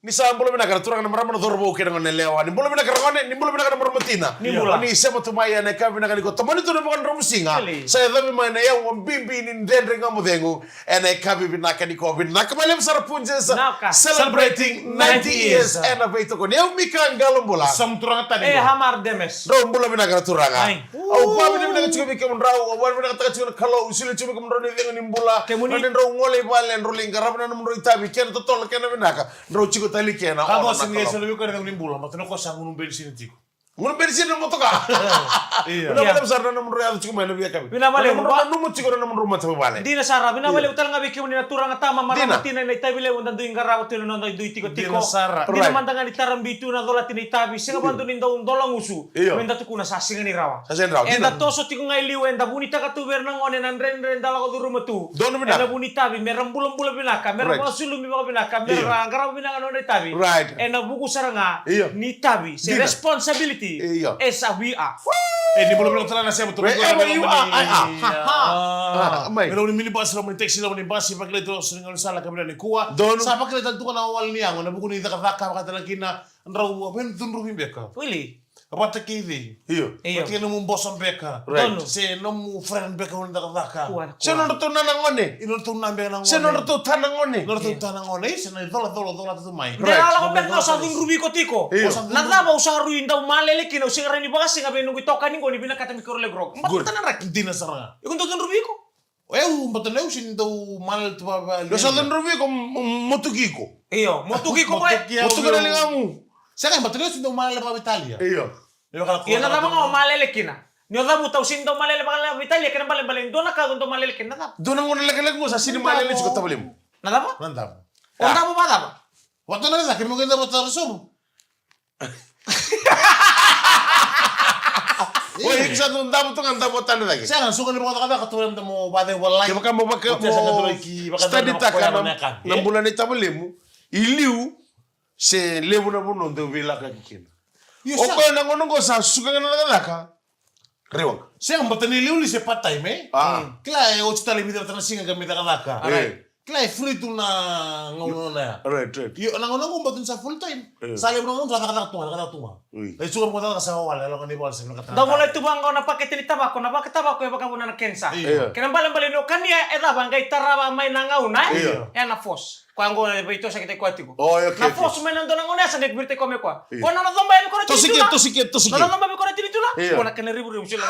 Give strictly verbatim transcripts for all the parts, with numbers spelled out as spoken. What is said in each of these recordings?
Ni sa bula vinaka na turaga, na marama, na cauravou kei na gone yalewa. Ni bula vinaka na gone, ni bula vinaka na marama tina. Ni bula. Ni sema tu mai ena yakavi vinaka nikua. Tomani tu na vakadromusiga. Sa yacovi mai na yaua bibi ni Dredre Ga Mo Cegu. Ena yakavi vinaka nikua, vinaka mai levu sara Punjas. Celebrating ninety years. Ena veitokoni. Au Mika Qalobula. Sa mo turaga tani. E, Hamar Demes. Drau bula vinaka na turaga. Au vakavinavinaka tiko vei kemudrau, au vakavinavinakataka tiko na Kalou, au solia tiko vei kemudrau na icegu ni bula. Kemuni. Drau gole i vale, drau lai qarava na nomudrau itavi, kena totolo, kena vinaka. Drau tiko tale kena. Ka o na sini Kalou. Sala vei koya na icegu ni bula, matana ko sa gunu benisini tiko. Gunu benisini na motoka. Io. Vinaka vakalevu sara na nomudrau yaco tiko mai na veiyakavi. Vinaka vakalevu. Na nomudrau nanuma tiko na nomudrau matavuvale. Dina sara, vinaka vakalevu tale ga vei kemuni na turaga, tama, marama, tina, ena itavi levu eda dui qarava tu ena noda dui tikotiko. Dina sara. Dina mada ga ni tara bitu na colati na itavi, sega vakadua ni dau dola gusu. Io. Meda tukuna sa sega ni rawa. Sa sega ni rawa, dina. Eda toso tiko ga i liu, eda vunitaka tu vei ira na gone na dredre eda lako curuma tu. Donu vinaka. Ena vu ni itavi, mera bulabula vinaka, mera vakasulumi vakavinaka, mera qarava vinaka na nodra itavi. Right. Ena vuku sara ga ni itavi, se responsibility. Io. As a we are. E, ni bula vinaka tale na sema tu. Wherever you are, I am. Ha, ha. Ah, mai. Me loma ni minibus, loma ni taxi, loma ni basi, vakilai tu so ni gaunisala ka vinaka nikua. Donu. Sa vakilai tale tu ga na wale ni yago, ena vuku ni cakacaka, vakatale kina, drau a vei na cudruvi beka. Really? Vata kei cei? Io. Io. Vata kei nomu boso beka. Right. Donu. Se nomu friend beka o ni cakacaka. Kua, kua. Se nodratou nana gone. I nodratou nana beka na gone. Se nodratou tana gone. Nodratou tana gone. Io. Se na icola, cola, cola tu mai. Right. De lako beka ga au sa cudruvi iko tiko. Io. Na cava au sa rui dau malele kina, au sega rawa ni vakasega vei noqu itokani qo ni vinakata me keirau lai voroka. Good. Baleta na draki. Dina sara ga. Iko dau cudruvi iko? O yau, baleta na yau sini dau malele tu vakaveitalia. Dou sa cudruvi iko, mo-, motuki iko. Io, motuki iko, motuki au. Motuki na ligamu. Sega, baleta na yau sini dau malele vakaveitalia. Io. Io, na cava ga o malele kina? Ni o cavuta au sini dau malele vakaveitalia, kena ibalebale dua na ka au dau malele kina, na cava? Dua na gauna lekaleka mo sa sini malele tiko tavalemu. Na cava? Na cava? O cava vakacava? Vata na cava, ke mo qai cava tara sobu? Oi, iko sa tu davo tu ga, davo tani cake. Sega, suka ni vakacakacaka tu, eda mo vacai walai. Kevaka mo vaka, mo study taka na, na bula ni tavalemu, i liu se levu na vanua dau veilakoyaki kina. Io, o koya na gauna qo sa suka ga na cakacaka. Rewa. Sega, baleta ni liuliu se part time, e? Ah. Kila e oti tale vica vata na siga ka me cakacaka. Right. Kila e free tu na gauna ya. Right, right. Io, na gauna qo baleta ni sa full time. Io. Sa levu na gauna sa cakacaka tu ga, cakacaka tu ga. Ui. E suka mo cakacaka sa wale, e lako ni wale, sa vinakata. Dau volai tu vaqo na pakete ni tavako, na vaka tavako e vakavuna na kenisa. Io. Kena ibalebale ni o kania e cava, qai tarava mai na gauna, e? Io. E na force. Koya qo e veitosakitaki koya tiko. Oh, okay, okay. Na force mai na dua na gauna ya sa qai viritaki koya mai koya. Io. Koya na nona coba vei koya na tini tula. Tosi ke, tosi ke, tosi ke. Na nona coba vei koya na tini tula. Io. Koya na kena revurevu sila.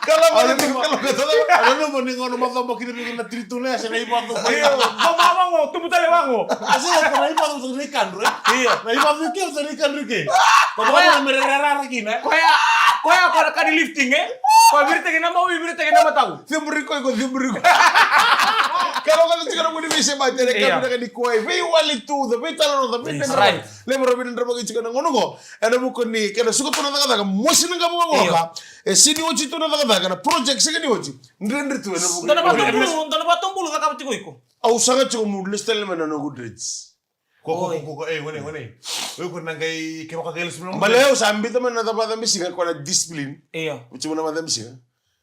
Kala mani, kala mani. Ana noma ni gauna mo coba kina vei koya na tini tula ya, se na ivacu. Io, coba vaqo, tubu tale vaqo. A se koya na ivacu sa na ikadru, e? Io. Na ivacu ke sa na ikadru ke. Koya, koya na mere rarara kina. Koya, koya, koya na ka ni lifting, e? Koya viritaki na mau, viritaki na matau. Ciburi koya, koya ciburi koya. Kalo ka tiko na muni veisemati, ena yakavi vinaka nikua, e veiwali tu, veitalanoa, veitalanoa. Right. Levu ra vinadra vaka tiko na gauna qo. Ena vuku ni kena suka tu na cakacaka, mosi na qavokavoka. Io. E sini oti tu na cakacaka, na project sega ni oti. Dredre tu, ena vuku ni. Dua na vatubulu, dua na vatubulu cakava tiko iko. Au saga tiko meu lesu tale mai na noqu dredge. Ko, ko, ko, ko, ko, e, gone, gone. Oi, ko na qai, ke vaka qai lesu mai na. Baleta au sa biuta mai na vakacabe siga, ko na discipline. Io. Biuta mai na vakacabe siga.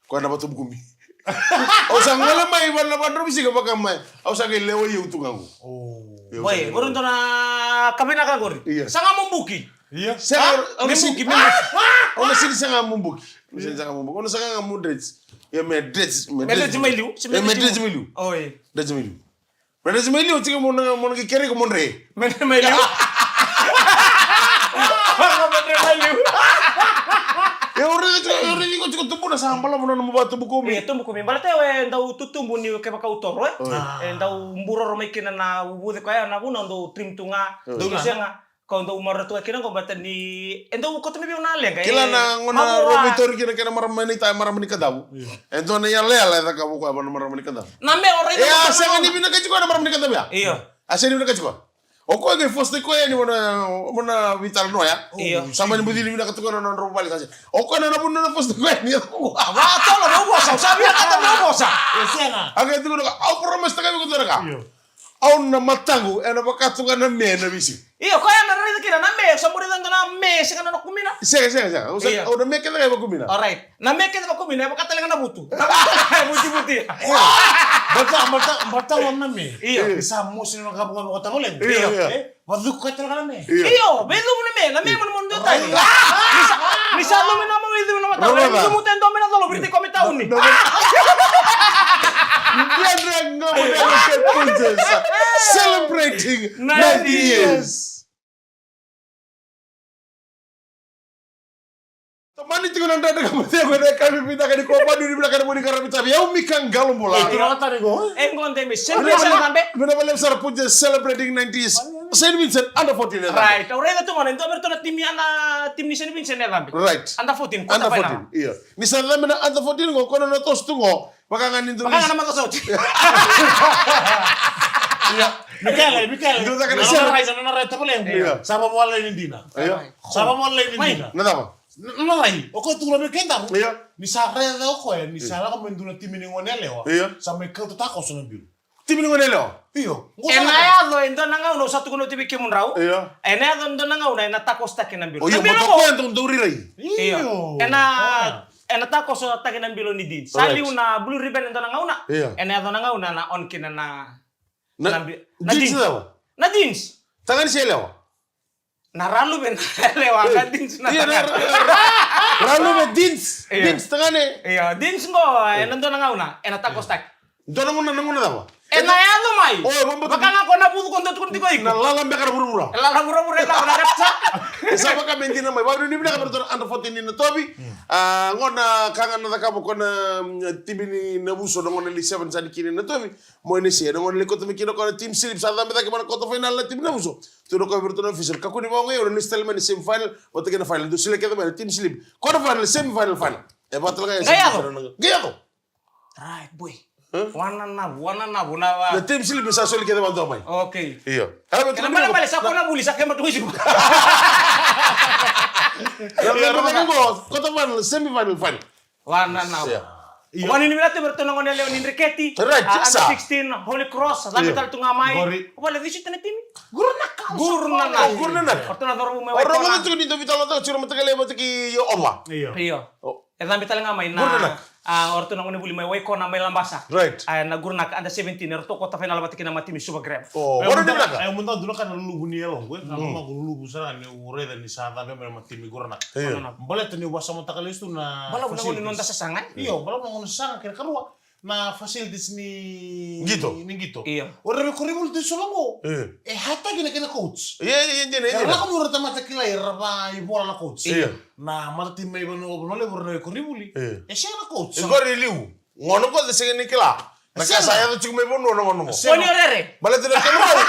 Koya na vatubu kumi. Au sa gole mai vana na vadromu siga vaka mai. Au sa qai lewa i au tu ga qo. Oh. Oi, qori dua na ka vinaka qori. Io. Saga mo buki. Io. Saga, ah, au na me buki, me buki. Au na sini saga mo buki. Au na sini saga mo buki. Au na saga ga mo dredge. Io, me dredge, me dredge mai liu. Io, me dredge mai liu. Oi. Dredge mai liu. Dredge mai liu, tiko mo na, mo na qai kerei iko mo dre. Me dre mai liu. Mo dre mai liu. E, o raica tiko, o raica tiko, tiko tubu na sa balavu na nomu vatubu kumi. E, tubu kumi. Baleta e dau tutubu ni kevaka au toro, e. Oi. E dau buroro mai kina na vuce koya, na vuna dau trim tu ga. Oi. Dau sega. Kau dau marau tu ga kina qo baleta ni e dau koto mai vei au na leqa. Kila na gauna rau veitori kina kei na marama ni ta, marama ni Kadavu. Io. E dua na yalayala e cakava o koya vua na marama ni Kadavu. Na me o raica. E a sega ni vinakati koya na marama ni Kadavu ya. Io. A sega ni vinakati koya. O koya qai force-taki koya yani vua na, vua na veitalanoa ya. Io. Sa mani bucini vinaka tu koya na nodrau vale sa se. O koya na, na vuna na force-taki koya yani. A va tolo, meu vosa, au sa vinakata meu vosa. E sega. A qai tukuna, au promise-taka vei iko dua na ka. Io. Au na mataqu, ena vaka tu ga na me na veisiga. Io, koya na raica kina na me, sa muri dua na me, sega na kumina. Sega, sega, sega. Au sa, io, au na me kece ga e vakumina. Alright. Na me kece vakumina, e vaka tale ga na vutu. Vuti, vuti. Bata, bata, bata na me. Io. Ni sa mosi na ka vaka, vaka tale ga. Io, io. Eh, vacuka tale ga na me. Io. Io, veicuvu na me, na me manu manu dua tani. Ni sa, ni sa lumi na ma veicuvu na mata. Rogoca. Ni sa muta e dua me na colo, viriti ko me tauni. No, no. Dia drag nga mo dia ke punjas. Celebrating ninety years. Tomani tiko na dredre ka mate ko na ka mi vinaka ni ko vadu ni vinaka ni mo ni qaravi tavi. Au Mika Qalobula. E, tiko na tani ko. E, qo de me Saint Vincent na cabe. Vina vale sara punjas celebrating ninety years. Saint Vincent under fourteen e cabe. Right. Au raica tu gona, e dua vei iratou na timi, ana timi ni Saint Vincent e cabe. Right. Under fourteen, quarter final. Under fourteen, io. Ni sa cabe na under fourteen qo, ko na na toso tu qo. Vaka ga ni dua. Vaka ga na maca sauti. Ia. Mikaele, Mikaele. Dua caka na sere. Nona rai, nona rai tavale. Ia. Sa vavale ni dina. Ia. Sa vavale ni dina. Na cava? Na, na rai. O koya tukuna vei kedaru. Ia. Ni sa raica o koya, ni sa lako mai dua na timi ni gone yalewa. Ia. Sa mai kauta takoso na bilo. Timi ni gone yalewa? Io. Ena yaco e dua na gauna, au sa tukuna oti vei kemudrau. Ia. Ena yaco e dua na gauna, ena takosotaki na bilo. O, io, na bilo mo ko. Dau, dau rairai. Io. Io. Ena Ena takosotaki na bilo ni Deans. Sa liu na Blue Ribbon e dua na gauna. Io. Ena yaco na gauna na on kina na, na, na bi-, na Deans. Deans cava? Na Deans. Tagane se yalewa? Na Raluve na yalewa, na Deans na tagane. Io, na Ra-, Ra-, Raluve Deans. Io. Deans tagane. Io, Deans qo, ena dua na gauna, ena takosotaki. Dua na gauna, na gauna cava? Ena yaco mai. O, e vabauta. Vaka ga ko na vucu ko dau tukuna tiko iko. Na lala beka na vuravura. E lala vuravura, e lala na rapture. E sa vaka me dina mai. Vakanuinui vinaka vei iratou na under fourteen ni Natovi. Mm. A, qo na ka ga na cakava ko na, mm, timi ni Navuso, na gone lai seven sa ni kina i Natovi. Mo Enesia, na gone lai kauta mai kina ko na team slip. Sa cabe cake mai na quarter final na timi ni Navuso. Tukuna ko vei iratou na official. Kakua ni vakaogai au, na lesu tale mai na semi final vata kei na final. Dou solia kece mai na team slip. Quarter final, semi final, final. E vata ga ya. Qai yaco. Qai yaco. Right, boy. Huh? Wananavu, wananavu, na wa- Na team slip sa soli kece vakadua mai. Okay. Io. Kena balebale sa ko na vuli, sa kema tu isi. Io, na, na, na, na, quarter final, semi final, final. Wananavu. Io. Io. Vakanuinui vinaka vei iratou na gone yalewa ni Dreketi. Right, ah, under sixteen, Holy Cross, sa cabe tale tu ga mai. Qori. Vale, this is the team. Gurunaka. Gurunaka. Gurunaka. O ratou na cauravou mai Waikona. O ratou na cauravou ni dou veitalanoataka tiko na mataka lailai vata kei Ola. Io. Io. O. E cabe tale ga mai na, a, o ratou na gonevuli mai Waikona, mai Labasa. Right. A, na Gurunaka under seventeen, e ratou quarter final vata kina na timi Suva Grab. O, e, au mada, au mada dua na ka na luluvu ni yaloqu, e, na luluvu sara ga niu raica ni sa cabe mai na timi Gurunaka. Io. Baleta niu vakasamataka lesu tu na facilities. Balavu na gauna ni noda sasaga, e? Io, balavu na gauna sasaga kei na karua. Na facilities ni qito. Ni qito. Io. O ira na koronivuli tu e Suva qo. Io. E hataki na kena coach. Io, io, io, dina, dina. Era lako mai o ira na tamata kilai, era vakaivola na coach. Io. Na matatimi mai Vanua, Vanua Levu, o ira na koronivuli. Io. E sega na coach. E qori e liu. Gauna qo e sega ni kila. Na ka sa yaco tiko mai vanua na gauna qo. Kua ni o rere. Baleta na kemudrau.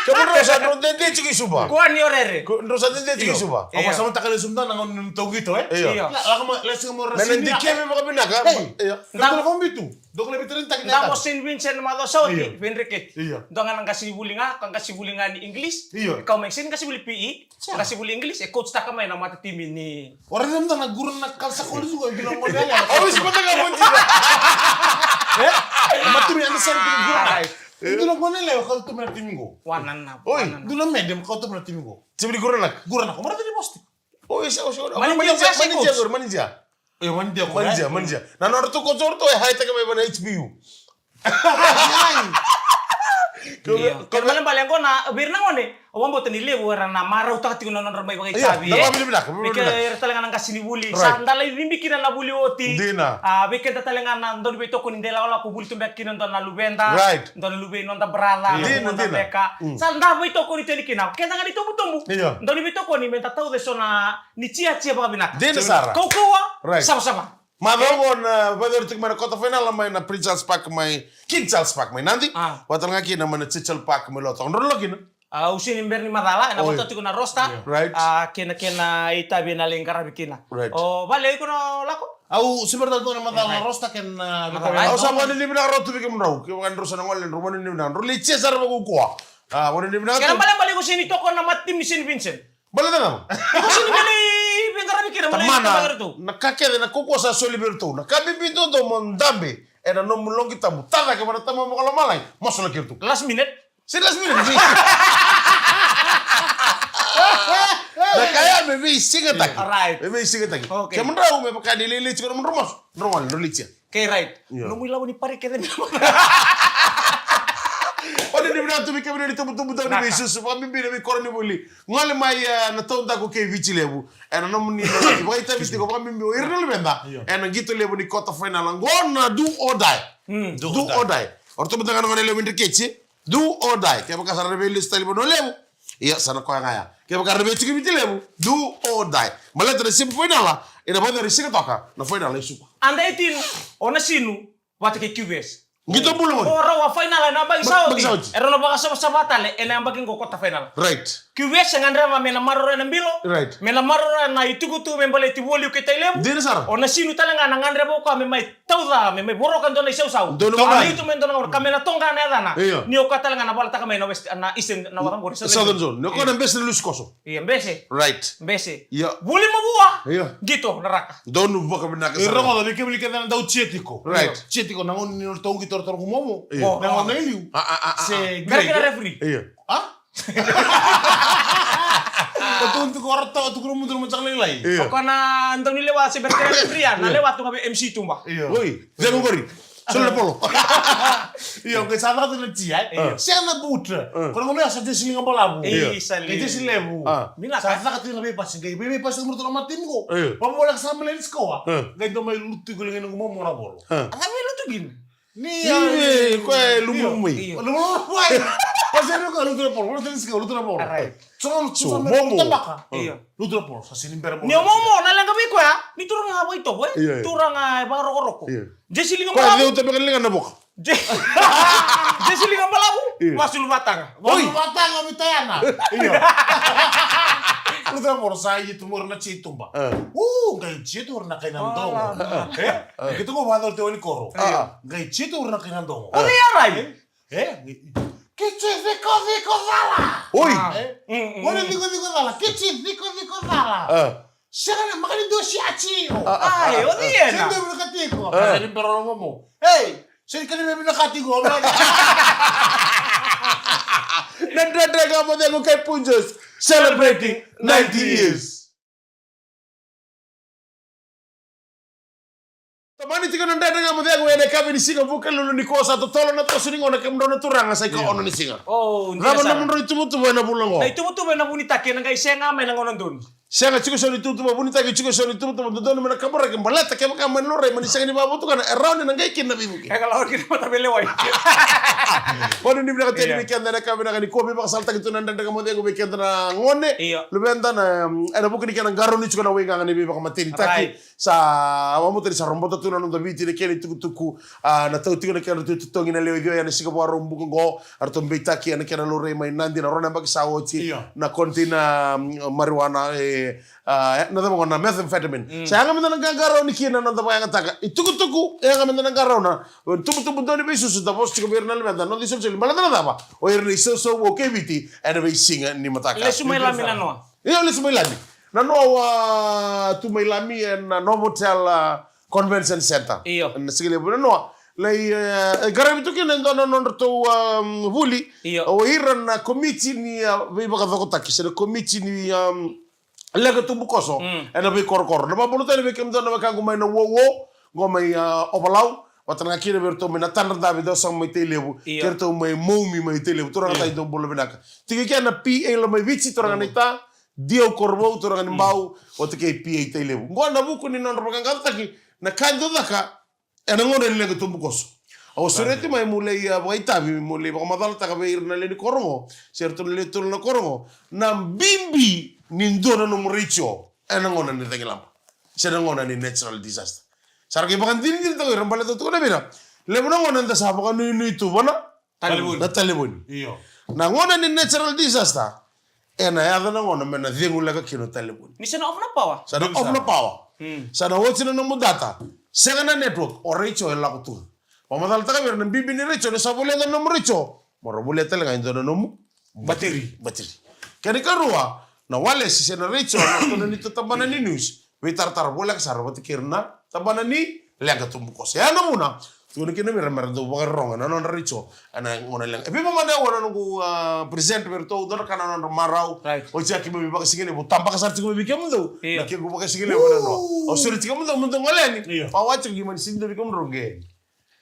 Kemudrau sa drau dede tiko i Suva. Kua ni o rere. Ko, drau sa dede tiko i Suva. Io. Au vakasamataka lesu mada na gauna ni nodatou qito, e? Io. Io. Lako mai, lesu mai o ira na senior. Me na dikevi vakavinaka. Ei. Io. Dou kila vakabibi tu. Dou kila vei ira na takitaki. Da mo Saint Vincent, Macawa Sauti, Veidreketi. Io. Dua ga na qasenivuli ga, ka qasenivuli ga ni English. Io. Kau mai sega ni qasenivuli P E. Qasenivuli English, e coach taka mai na matatimi ni O raica mada na Gurunaka Girls College qo, e dua na gone yalewa. Au isi mada ga mo dina. E? Matatimi under seventeen Gurunaka. E dua na gone yalewa kauta mai na timi qo. Wananavu, oi, wananavu. Dua na medium kauta mai na timi qo. Timi ni Gurunaka. Gurunaka, o marautaka ni vosa tiko. Oi, sa, sa, sa. Manager, manager, manager, manager. E, manager, manager, manager. Na nodratou coach o ratou e hire taka mai vei na H B U. Io. Kena ibalebale qo na, vei ira na gone, au vakabauta ni levu era na marautaka tiko na nodra mai vakaitavi, e? Io, na vakabibi vinaka, vakabibi vinaka. Vei keda tale ga na qasenivuli, right, sa da lai cibi kina na vuli oti. Dina. A, vei keda tale ga na dau ni veitokoni, da lakolako vuli tu beka kina dua na luveda. Right. Dua na luve i noda brother, dina, noda beka. Mm. Sa da veitokoni tu yani kina. Keda ga na itubutubu. Io. Dau ni veitokoni me da tauca eso na ni jia, jia vakavinaka. Dina sara. Kaukauwa, right, savasava. Macawa qo na vakayacori tiko mai na quarter final mai na Prince Charles Park mai, King Charles Park mai Nadi. A. Vata tale ga kina mai na Churchill Park mai Lautoka. Drau lako kina? A, au sega ni bera ni macala, ena, oi, vata tiko na roster. Right. A, kei na, kei na itavi ena lai qaravi kina. Right. O Vale, o iko na lako? Au se bera tale tu na macala, right, na roster kei na, a, itavi. Au sa vakanuinui vinaka rawa tu vei kemudrau. Kevaka drau sa na gole, drau vakanuinui vinaka. Drau lai jia sara vakaukauwa. A, vakanuinui vinaka tu. Kena ibalebale iko sega ni tokona na matatimi ni Saint Vincent. Baleta na cava? Iko sega ni via lai veiqaravi kina, mo lai, tamana, veiqaravi tu. Na ka kece, na kaukauwa sa soli vei iratou. Na ka bibi duadua, mo dabe ena nomu loqi tabu. Tacake vua na Tamada Vakalomalagi, masulaki iratou. Last minute. Sega ni last minute. Na ka ya me veisigataki. Alright. Me veisigataki. Okay. Kemudrau me vaka ni lailai tiko na nomudrau masu. Drau gole, drau laitia. Okay, right. Io. Nomu ilavo ni pare kece ni. Oni ni vinaka tu vei kemuni na itubutubu dau ni veisusu, vakabibi na veikoro ni vuli. Gole mai, eh, na taudaku kei Viti Levu. Ena nomuni na vakaitavi tiko vakabibi o ira na luveda. Io. Ena qito levu ni quarter final. Qo na do or die. Mm. Do or die. O ratou mada ga na gone lewe ni dreketi. Do or die. Kevaka sa ra na veilesu tale i Vanua Levu, ia sa na koya ga ya. Kevaka ra na veitiki Viti Levu, do or die. Baleta na semi final, ena vakayacori siga toka na final e Suva. Under eighteen, o Nasinu vata kei Q V S. Qito bula gone. O rau a final ena yabaki sa oti. Era na vakasavasava tale ena yabaki qo quarter final. Right. Q V S e gadreva me na maroroya na bilo. Right. Me na maroroya na itukutuku me baleti Vualiu kei Tailevu. Dina sara. O Nasinu tale ga na gadreva o koya me mai tauca, me mai voroka dua na isausau. Dua na gauna. Ni tu me dua na gauna, ka me na toqa na yacana. Io. Ni o koya tale ga na valataka mai na West, na Eastern, na waka qori, Southern Zone. Ni o koya na bese na lusi koso. Io, bese. Right. Bese. Io. Vuli Mavua. Io. Qito na raka. Donu vakavinaka sara. Ira rogoca, vei kemuni kece na dau tia tiko. Right. Tia tiko, na gauna ni nodratou qito, ratou momo. Io. Na gauna i liu. A, a, a, a. Se grade na referee. Io. A? Ko tu, tu ko rata, tu ko mudu mo caka lailai. Io. Ko na dau ni lewa se berkere ria, na lewa tu ga vei M C Tuba. Io. Oi, cegu qori. Solo na polo. Io, ke sa caka tu na tia, e. Io. Se na buta. Ko na gona sa jesi liga balavu. Io. Sa jesi levu. Mina sa caka tu na veipasi, qai veipasi mo tu na matini ko. Io. Vavola sa mele ni skoa. Qai dau mai lutu ko liga na gumo mo na bolo. A sa mai lutu gina. Ni, ni, ko e lumulumu mai. Io. Lumulumu mai. Pasere ko lutu na polo, lutu na polo. Alright. So, so, so, momo. Tabaka. Io. Lutu na polo, sa sini bera mo. Ni o momo, na leqa vei koya, ni turaga vakaitovo, e? Io, io. Turaga e vakarokoroko. Io. Jesi liga balavu. Koya ceu tabeka liga na boka. Je-, jesi liga balavu. Io. Vasulu vataga. Oi. Vasulu vataga, mi tayana. Io. Lutu na polo, sa i tu mora na tia i Tuba. U, qai tia tu ora na kai na dogo. E? Keitou ko vakacau te wani koro. Qai tia tu ora na kai na dogo. O cei a rai? E? Ke tia cikociko cala. Oi. E? Gone cikociko cala. Ke tia cikociko cala. Sega na maka ni dosi a tio. Ai, o cei ena? Sega ni vinakati iko. Sega ni bera rogo mo. Ei, sega ni vinakati iko. Na Dredre Ga Mo Cegu kei Punjas celebrating ninety years. Tomani tiko na Dredre Ga Mo Cegu ena yakavi ni siga Vukelulu nikua, sa totolo na toso ni gauna, kemudrau na turaga, sa ikaono ni siga. Cava na nomudrau ituvatuva ena vula qo? Na ituvatuva ena vunitaki ena qai sega mai na gauna donu. Sega tiko so ni ituvatuva vunitaki, tiko so ni ituvatuva dodonu me na kaburaki, baleta kevaka mani laurai, mani sega ni vakavotukana, e rawa ni na qai kina na veivuke. E ka lawa kina mata veilewai. Vanu ni vinaka teni vei keda ena yakavi vinaka nikua, veivakasalataki tu na Dredre Ga Mo Cegu vei keda na gone. Io. Luveda na, ena vuku ni kena qarauni tiko na waigaga ni veivakamatenitaki. Sa, au a muta ni sa robota tu na noda Viti na kena itukutuku, a, na tau tiko na kena ratou itotogi na lewe ciwa ena siga Vakaraubuka qo, a ratou beitaki ena kena laurai mai Nadi na rua na yabaki sa oti, na container, marijuana, e, a, na cava qo, na methamphetamine. Sa yaga meda na qaqarauni kina na noda vakayagataka itukutuku, yaga meda na qarauna. Tubutubu dau ni veisusu, da vosa tiko vei ira na luveda, noda isolisoli, baleta na cava? O ira na isausau vou kei Viti ena veisiga ni mataka. Lesu mai Lami na noa. Io, lesu mai Lami. Na noa, a, tu mai Lami ena Novotel, a, Convention Center. Io. Ena siga levu na noa. Lai, e, e qaravi tu kina e dua na nodratou, a, vuli. Io. O ira na komiti ni, a, veivakacokotaki, se na komiti ni, a, leqa tubukoso ena veikorokoro. Na vakabula tale vei kemudou na wekaqu mai na Uouo, qo mai, a, Ovalau, vata na kina vei iratou mai na Tadra Davi, dau sema mai Tailevu, kei iratou mai Moumi mai Tailevu, turaga tale dau bula vinaka. Tiko kina na P A la mai Viti, turaga na ita, D O Korovou, turaga ni Bau, vata kei P A Tailevu. Qo na vuku ni nodra vaqaqacotaki na ka e dau caka ena gauna ni leqa tubukoso. Au sureti mai mo lai, a, vakaitavi, mo lai vakamacalataka vei ira na lewe ni koro qo, se iratou na lewe tolu na koro qo, na bibi ni dua na nomu retio ena gauna ni cagilaba, se na gauna ni natural disaster. Sa ra qai vakadinadinataka o ira, baleta tukuna vei ira, levu na gauna eda sa vakanuinui tu vua na talevoni. Na talevoni. Io. Na gauna ni natural disaster, ena yaco na gauna me na cegu leqa kina o talevoni. Ni sa na off na power. Sa na off na power. Sa na oti na nomu data. Sega na network, o retio e lako tu. Vakamacalataka vei ira na bibi ni retio, ni sa volia na nomu retio, mo ra volia tale ga e dua na nomu batiri. Batiri. Kena ikarua, na walesi se na retio, na neitou tabana ni news, veitaratara voleka sara vata kei ira na tabana ni leqa tubukoso. Ya na vuna Tukuna kina vei ira mera dau vakarorogo ena nodra retio ena gauna leqa. E vei mada au na noqu, ah, present vei iratou, dua na ka na nodra marau. Right. Oti ya keimami vakasigalevu, tabaka sara tiko mai vei kemudou. Io. Na kequ vakasigalevu na noa. Au soli tiko mudou, mudou gole yani. Io. Au a tiko keimami sega ni dau vei kemudou qai.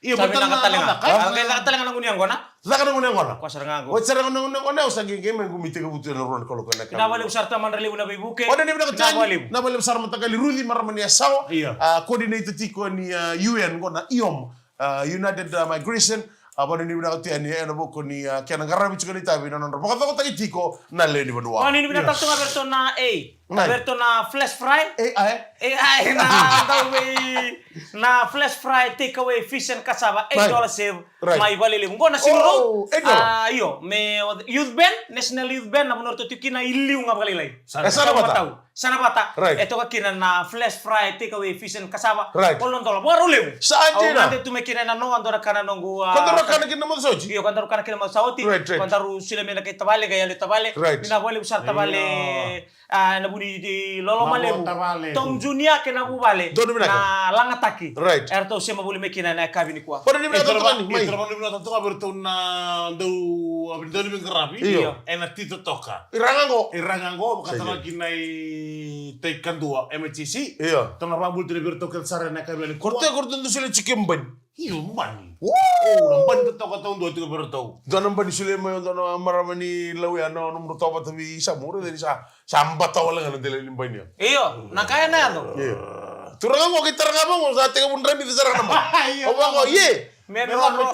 Io, sa vinaka tale ga. Caka na gunu yaqona. Caka na gunu yaqona. Koya sara ga qo. Oti sara ga na gunu yaqona, au sa qai, qai mai qumi tekivu tu ena rua na kaloko ena ka. Vinaka vakalevu sara Tamada levu na veivuke. Vinaka vakalevu. Vinaka vakalevu sara Mataqali Ruci, marama ni Yasawa. Io. Ah, coordinator tiko ni, ah, U N qo na IOM, ah, United, ah, Migration. Ah, vakanuinui vinaka tu yani ena vuku ni, ah, kena qaravi tiko na itavi na nodra vakacokotaki tiko na lewe ni vanua. Vakanuinui vinaka tale tu ga vei iratou na A. Right. Vei iratou na Flash Fry. A I. A I, na dau vei, na Flash Fry, takeaway, fish and cassava, eight dollar save. Right. Mai Valelevu. Qo na Simi Road. Oh, eight dollar. Ah, io, me o youth band, National Youth Band, na vanua ratou tiko kina i liu ga vakalailai. Sa na vata. Sa na vata. Right. E toka kina na Flash Fry, takeaway, fish and cassava. Right. Walu na dola. Vakarau levu. Sa dina. Au gade tu mai kina ena noa, dua na ka na noqu, ah, ko daru kana kina na macawa sa oti? Io, ko daru kana kina na macawa sa oti. Right, right. Ko daru solia mai na kai tavale, kai yalo i tavale. Right. Vinaka vakalevu sara tavale. Io. Ah, na vu ni loloma levu. Mavo tavale. Tom Junior kei na vuvale. Donu vinaka. Na Lagataki. Right. Eratou sema voli mai kina ena yakavi nikua. Vakanuinui vinaka tale tu ga mai. Vakanuinui vinaka tale tu ga vei iratou na dau, a, dau ni veiqaravi. Io. Ena Tito Toka. Ira ga qo. Ira ga qo, vakatalega kina i tai kadua M T C. Io. Tou na vakabula tu vei iratou kece sara ena yakavi nikua. Ko iratou, ko iratou dau solia tiko e bani. Io, bani. Wow! O, na bani totoka taudua tiko vei iratou. Dua na bani solia mai o dua na marama ni Lauya na nomudrau tawa vata vei Samu, raica ni sa, sa bata wale ga na dela ni bani ya. Io, na ka ena yaco. Io. Turaga qo, kei turaga qo, sa tekivu drabici sara na bani. Io. O vaqo, ie. Me me roro.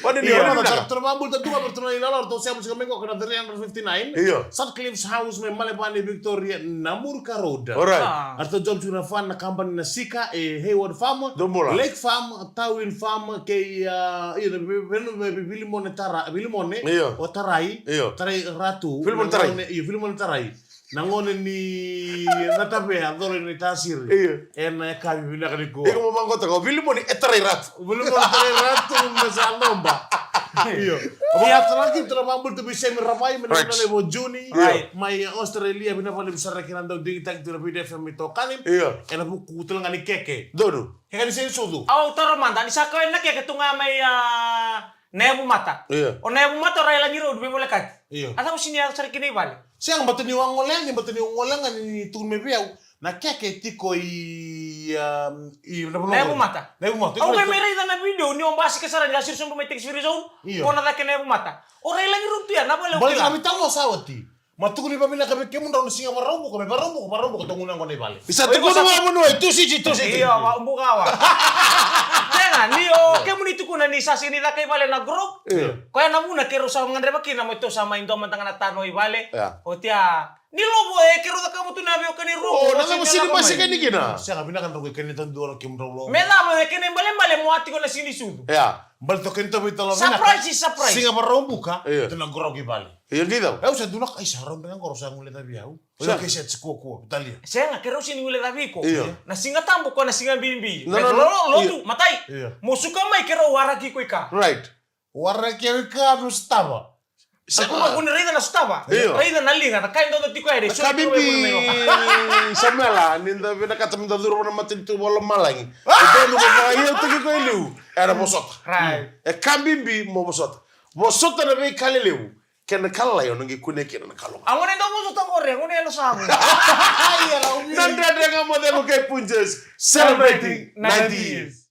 Vakanuinui vinaka. Io, tou na vakabula tu ga vei iratou na ilala, ratou sema tiko mai qo ena three hundred fifty-nine. Io. Sutcliffe's House mai Malevani, Victoria, Namur Road. Alright. Ah. Eratou job tiko na farm, na kabani na Sika, e Hayward Farm, Lake Farm, Tawin Farm, kei, ah, io, na Ve-, Ve-, Ve-, Vilimone Tara-, Vilimone, io, o Tarai, io, Tarai Ratu, Vilimone Tarai. Na gone, io, Vilimone Tarai. Na gone ni Natavea, Colo ni Tasiri. Io. Ena yakavi vinaka nikua. Iko mo vaqota ko Vilimone e Tarai Ratu. Vilimone Tarai Ratu, me sa loba. Io. Io. Vakatalega kina tou na vakabula tu vei Semi Ravai, me na, right, na levu o Juni. Right. Mai Australia, vinaka vakalevu sara kina dau digitaki tu na Viti F M itokani. Io. Ena vuku talega ni keke. Donu. Keke ni sega ni sucu. Au taura mada, ni sa kau na keke tu ga mai, ah, na Yavumata. Io. O na Yavumata o Railagi Road, veivolekati. Io. A cava o sega ni yaco sara kina i vale? Sega, baleta niu a gole yani, baleta niu gole ga ni tukuni mai vei au. Na keke tiko i, um, i na vanua. Na Yavumata. Na Yavumata. Au qai mai raica na video ni o basika sara ni a siri sobu mai taxi free zone. Io. Ko na cake na Yavumata. O Railagi Road tu ya, na vale o kila. Baleta na veitalanoa sa oti. Ma tukuni vakavinaka vei kemudrau na siga Vakaraubuka, me Vakaraubuka, Vakaraubuka, tou gunu yaqona i vale. Isa tukuna vakavanua, e Tusiti, Tusiti. Io, va, bukawa. Sega, ni o kemuni tukuna ni sa sega ni caka i vale na group. Io. Koya na vuna keirau sa gadreva kina, me tou sa mai dua mada ga na tanoa i vale. Ia. Oti ya, ni lovo e keirau cakava tu na veiwekani rua. O, na cava sega ni basika yani kina? Sega, vinaka drau qai kania tadua na kemudrau lovo. Me cava e kena ibalebale mo a tiko na sega ni sucu. Ia. Baleta o kena tou veitalanoa vinaka. Surprise is surprise. Siga Vakaraubuka, io, tou na group i vale. Io, qai cava? Au sa dua na ka, ai, sa rau beka qo, rau sa guilecavi au. Io, sega. Ke sa tiko kuakua, Talia. Sega, keirau sega ni guilecavi iko. Io. Na Siga Tabu ko na siga bibi. No, no, no. Lotu, matai. Io. Mo suka mai keirau waraki iko i ka. Right. Waraki au i ka, meu sotava. Sega. Ko ni raica na sotava. Io. Raica na liga, na ka e dau tiko yani. Na ka bibi, Samuela, ni da vinakata me da curu vua na matanitu vakalomalagi. Ah! E donu me vakaiyautaki iko e liu. Era vosota. Right. E ka bibi mo vosota. Vosota na veika lelevu. Kei na ka lalai o na qai kunea kina na ka loga. A gone dau vosota qori, a gone yalo sa. Ai, yalo. Na Dredre Ga Mo Cegu kei Punjas, celebrating ninety years.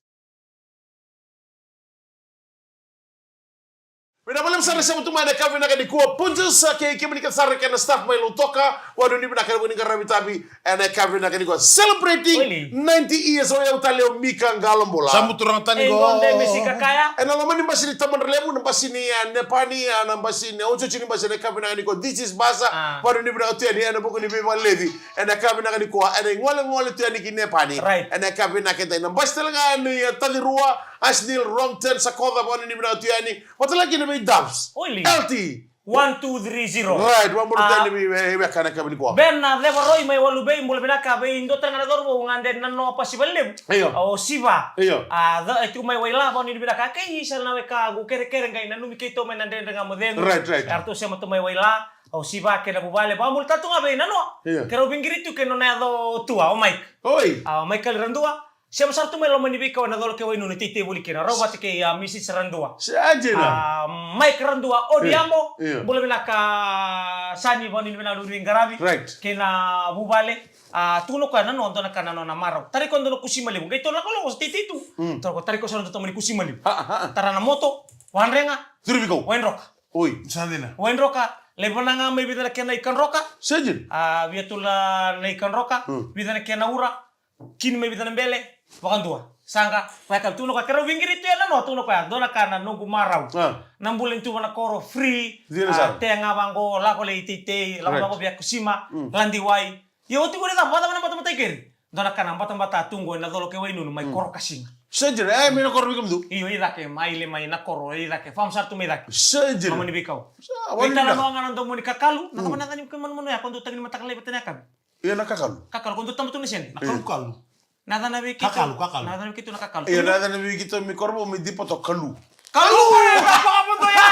Vinaka vakalevu sara ni sema tu mai ena yakavi vinaka nikua, Punjas, kei kemuni kece sara kei na staff mai Lautoka, vakanuinui vinaka ena vuku ni qaravi itavi. Ena yakavi vinaka nikua, celebrating ninety years, o yau tale o Mika Qalobula. Sa muturanga tani qo. Ena loma ni basi ni Tamadra Levu, na basi ni, e, Nepani, e, na basi ni otioti ni basi ena yakavi vinaka nikua, This is Basa. Vakanuinui vinaka tu yani ena vuku ni veivakaleci. Ena yakavi vinaka nikua, ena igolegole tu yani ki Nepani. Right. Ena yakavi vinaka edai, na basi tale ga ni, e, Tacirua, Ashnill, Wrong Turn, Sakoca, vakanuinui vinaka tu yani. Vata tale ga kina vei Dubs. L T. One, two, three, zero. Right, vakabula tani vei, vei, vei, kana ka vei koya. Ben, a, Cevaroi mai Walubai, bula vinaka, vei dua tale ga na cauravou gade na noa pasi vale levu. Io. O Siva. Io. A, e tiko mai Waila, vakanuinui vinaka, kei isa na wekaqu kerekere qai nanumi keitou mai na Dredre Ga Mo Cegu. Right, right. Eratou sema tu mai Waila, o Siva kei na vuvale, vakabula tale tu ga vei na noa. Io. Keirau veiqiri tu kei na nona yaco o tua, o Mike. Oi. A, o Michael Radua. Sema sara tu mai loma ni veikau ena Colo kei Wainunu, teitei voli kina. Rau vata kei a Misisi Radua. Sa dina. A Mike Radua, Odiamo. Io. Bula vinaka Sani, vakanuinui vinaka ni veiqaravi. Right. Kei na vuvale. A tukuna o koya na nona, dua na ka na nona marau. Tarai koya dua na kusi maliwa. Qai tolu na kaloko sa teitei tu. Mm. Tara koya, tarai koya sa na dua tamani kusi maliwa. Ha, ha. Tara na moto, wadrega. Curu veikau. Waidroka. Oi. Sa dina. Waidroka, lai vana ga mai vica na kena ikadroka. Sa dina. A via tula na ikadroka, mm, vica na kena ura. Kini mai vica na bele, vakadua. Saqa, koya ka tukuna koya, keirau veiqiri tu ena no, tukuna koya, dua na ka na noqu marau. A. Na bula ni tuva na koro, free, dina sara. Tega vaqo, lako lai teitei, lako vaqo via kusima, ladi wai. Ia oti qori ca, vakacava na batabata i keri? Dua na ka na batabata tu qo ena Colo kei Wainunu, mai koro kasiga. Sa dina, e, mai na koro vei kemudou. Io, i cake, mai le mai na koro, i cake, fam sara tu mai cake. Sa dina. Loma ni veikau. Sa, wali na. Veitalanoa ga na domo ni kakalu, na cava na yaca ni manumanu ya, ko dou tagi ni mataka lai vata na yakavi. Ia na kakalu. Kakalu, ko dou taba tu na sede. Na kalukalu. Na cana vei keitou. Kakalu, kakalu. Na cana vei keitou na kakalu. Ia na cana vei keitou mai Korobo, mai Dipato, kalu. Kalu, e, na vakamoto ya.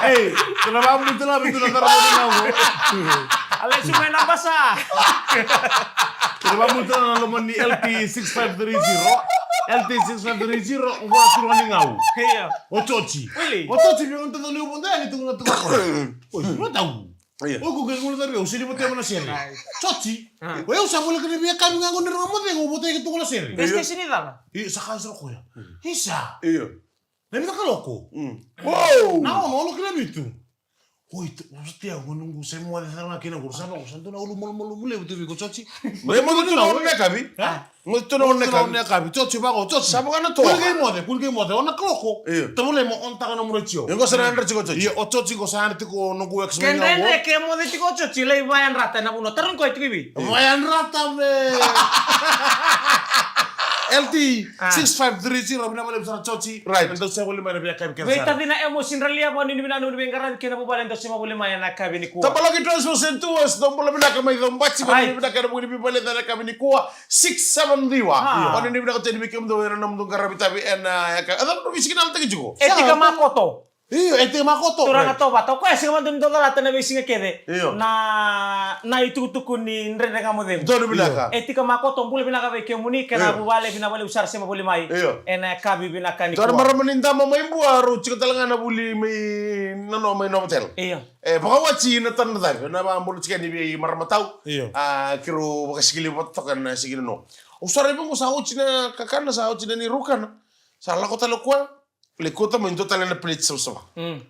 Ei, kena vakamutu la, vitu na tara vakamoto na vo. Ale su mai na basa. Kena vakamutu la na loma ni L T six five three zero. L T six five three zero, vo tu ni ngau. Ia. O Toti. Wili. O Toti, vei ngonta ni uvo, ni tu na tu. Oi, no tau. Io. Oi, ko ke gula tari, o sini bote mana sere. Ai. Toti. Ah. Oi, o sa bola kena via kami nga ngone ranga mo de, o bote ke tu na sere. Io. Beste sini dala. Io, sa ka sara koya. Isa. Io. Na vita kaloko. Mm. Wow. Na ono, ono kena vitu. Oi, o sa te a, ngone ngu sa mo de sara kena ngu sa, o sa tu na ulu malu malu mule, vitu viko Toti. Mai mo tu na ono na kavi. Ah. Mo tu na one na kavi. Toti, vako, Toti. Sa vaka na toa. Kuli kei moce, kuli kei moce. One o'clock. Io. Tavulai mo on taka nomu retio. Io, qo sa na yadra tiko Toti. Io, o Toti qo sa yadra tiko noqu ex. Ke dredre ke moce tiko Toti, lai vayadrata na vanua. Tarogi koya tiko i vei? Vayadrata me. L T six five three zero, vinaka vakalevu sara Toti. Right. Dou sema voli mai na veiyakavi kece sara. Veitacina Emo Sindralia, vakanuinui vinaka ni veiqaravi kei na vuvale, dou sema voli mai ena yakavi nikua. Tabalaki Transfer Center, dou bula vinaka mai Cobati, vakanuinui vinaka ena vuku ni veivakaleci ena yakavi nikua. Six seven Diwa. Ah. Vakanuinui vinaka tale vei kemudou ena nomudou qaravi tavi ena yakavi. A cava na veisiga na yalataki tiko? Etika Makoto. Io, Etika Makoto. Turaga Tovata. O koya e sega mada ni dau calata na veisiga kece. Io. Na, na itukutuku ni Dredre Ga Mo Cegu. Donu vinaka. Etika Makoto, bula vinaka vei kemuni, kei na vuvale, vinaka vakalevu sara sema voli mai. Io. Ena yakavi vinaka nikua. Donu marama ni Dama mai Bua, rau tiko tale ga na vuli mai na no mai Novotel. Io. E, vakawati na tana cavi, na vakabula tiko yani vei marama tau. Io. A, keirau vakasikiliva toka na siga ni no. Au sa raica qo sa oti na kakana, sa oti na ni rukana. Sa lako tale o koya, lai kauta mai dua tale na plate savasava. Mm.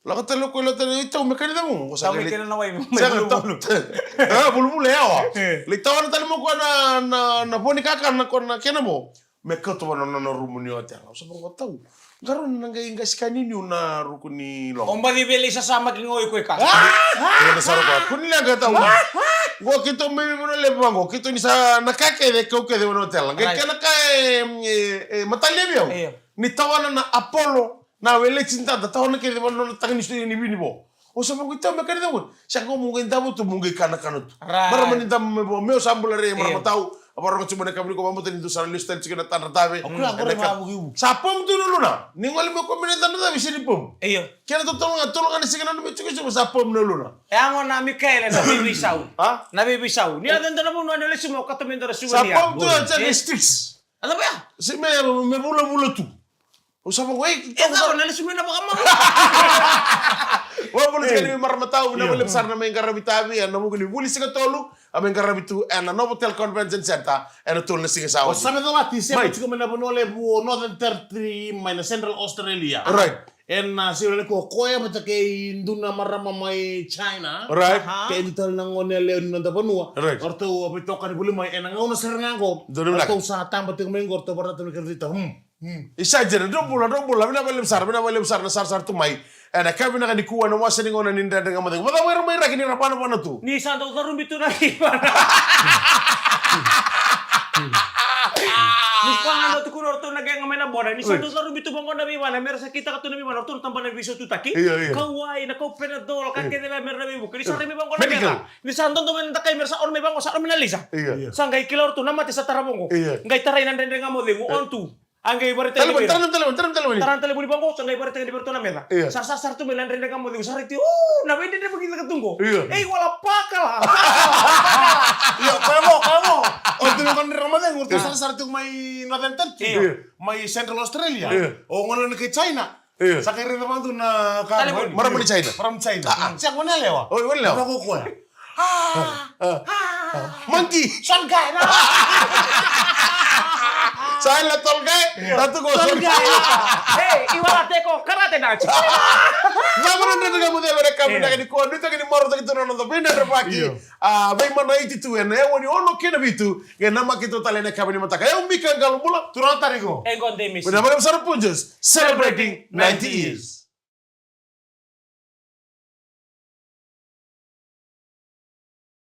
Lako tale o koya, lako tale, i tau me kani cavu. Qo sa tau me kani na wai, me bulubulu. A, bulubulu, yawa. E. Lai tawana tale mai o koya na, na, na vo ni kakana, ko na kena vo. Me kauta vua na nona rumu ni otela. Au sa vaqo tau. Qarauna na qai qasikani niu na ruku ni loga. O baci vei lai sasamaki ga o iko i ka. Io, na sara koya. Kua ni leqa tau. Qo keitou mai vei vanua levu vaqo. Keitou ni sa na ka kece, kau kece vua na otela. Qai kena ka e, e, e, matali vei au. Io. Ni tawana na Apollo, na weleti dada, tawana kece vua na nona taga ni sui ni vinivo. O sa vaqo i tau me kani cavu. Sa qo mo qai davo tu, mo qai kanakana tu. Right. Marama ni Dama mai Bua, meu sa bula rei marama tau. A vakarogo tiko mai na yakavi nikua, vabauta ni dou sa na lesu tale tiko na tadra tavi. O koya qo na ka vukivuki. Sa pom tu na uluna. Ni gole mai o koya mai na tadra tavi, sega ni pom. Io. Kena totolo ga, tolo ga na siga na nona mai tiko, sa pom na uluna. E yago na Mikaele na veiveisau. A? Na veiveisau. Ni yaco e dua na vanua ni lesu mai o kato mai dua na suga ni ya. Sa pom tu ya, sa ni sticks. A cava ya? Se me, me vulavula tu. O sa vaqo, e, e cava na lesu mai na vakamau. Vakabula tiko yani vei marama tau, vinaka vakalevu sara na mai qaravi tavi ena vuku ni vuli Siga Tolu, a mai qaravi tu ena Novotel Convention Centre ena tolu na siga sa oti. O Same Calati, sema tiko mai na vanua levu o Northern Territory mai na Central Australia. Right. Ena siga levu o koya vata kei dua na marama mai China. Right. Kei dua tale na gone yalewa ni noda vanua. Right. O ratou a veitokani voli mai ena gauna sara ga qo. Donu vinaka. O ratou sa taba tiko mai qo, o ratou vakarata mai kei ratou. Hmm. Hmm. Isa dina, dou bula, dou bula, vinaka vakalevu sara, vinaka vakalevu sara na sarasara tu mai. Ena yakavi vinaka nikua ena wasa ni gauna ni Dredre Ga Mo Cegu. Vakacava era mai Raki ni ra vanavana tu? Ni sa dau carubi tu na veivana. Ni sa qai dau tukuna o ratou na qai ga mai na boda. Ni sa dau carubi tu vaqo na veivana, mera sa kitaka tu na veivana, o ratou na tabana ni veisaututaki. Io, io. Kauwai, na kau Panadol, ka kece la mera na veivuke. Ni sa rai mai vaqo na medical. Ni sa dodo mai na dakai mera sa on mai vaqo, sa on mai na laser. Io. Sa qai kila o ratou na mate sa tara vaqo. Io. Qai tarai na Dredre Ga Mo Cegu, on tu. A qai varetaki vei ira. Tara na talevoni, tara na talevoni. Tara na talevoni vaqo, sa qai varetaki vei iratou na meca. Io. Sa, sa, sa ratou mai na Dredre Ga Mo Cegu, sa rai tiko, o, na veidredre vakaicaka tu qo. Io. Ei, wala pakala. Io, koya qo, koya qo. O tu na Mate, o ratou sarasara tiko mai Northern Territory. Io. Mai Central Australia. Io. O gone ni kai China. Io. Sa qai raica vakadua na ka. Talevoni. Marama ni China. Marama ni China. Ah, ah. Sa gone yalewa. Oi, gone yalewa. Vaka o koya. Ah, ah, ah. Monkey. Son guy, no. Sa yala tall guy, io, tatu ko son guy. Hey, iwara teko karate na. Sa mara ndra ndra mo dela re kamu na ni ko, ni tagi ni maro tagi tu na noda vina ndra baki. Io. A, veimanaiti tu ena aua ni ono kei na vitu, qai namaki tu tale ena yakavi ni mataka. E au Mika Qalobula. Turaga Tari qo. E qo Demis. Vinaka vakalevu sara Punjas, celebrating ninety years.